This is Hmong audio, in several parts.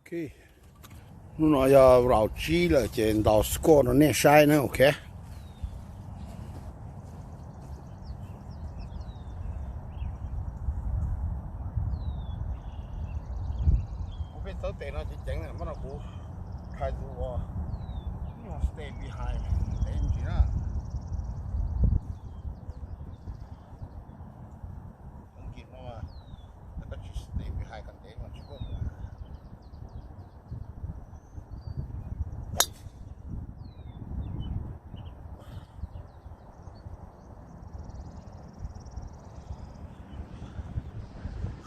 Ok, hnub no yog round tsib lawm ces ntaus score rau nej saib na, ok. Kuv pheej txawb tes no ceev ceev na, mas no kuv try to ua stay behind ntev me ntsis na. Ntawm no mas koj tsis stay behind kom ntev mas tsis muaj.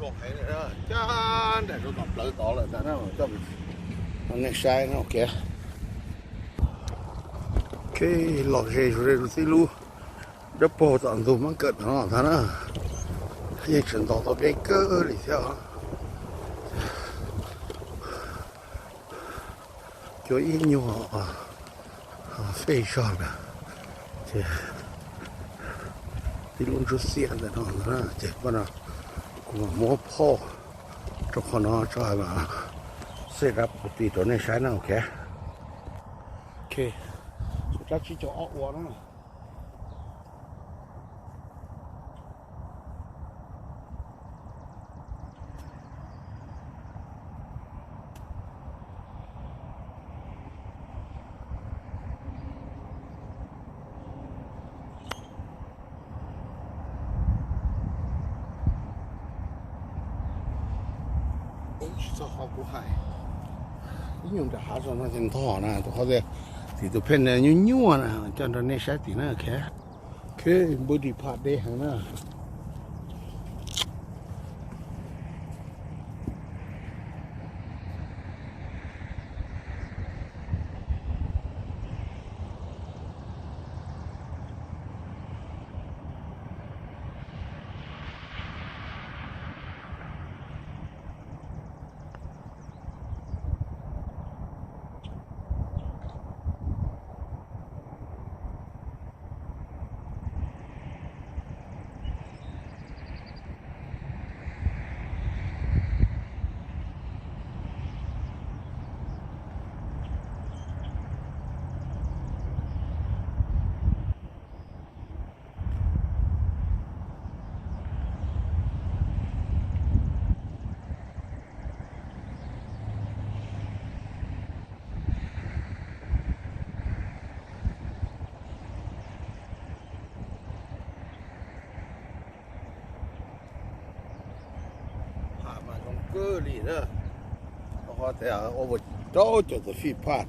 Zoo heev, cab nraim rau tom plawv tod lawm ntag na, coj nej saib no, ok. Ok, los ze ze rau tib lub dawb paug tom ntug Mab Kawm no ntag na. Yeej tseem ntaus tau deb kawg li thiab. Cua ib nyuag fej zog na, ces tib lub ntsuab xiab ntawm no na, ces kuv mam muab phauj rau qhov no tso, mam xej rab puv ti rau nej saib na, ok. Ok, rab tsib caug ob ua na. Tsis txog qhov kuv hais, ib nyuag nram hav zog no ces ntog na, tus qhov tias tim tus pheej nyuaj nyuaj na, coj nrog nej saib tim na, ok. Ok, body part deb heev na. Pham mas zoo kawg li na, qhov tias over rau caum tus fij phaj.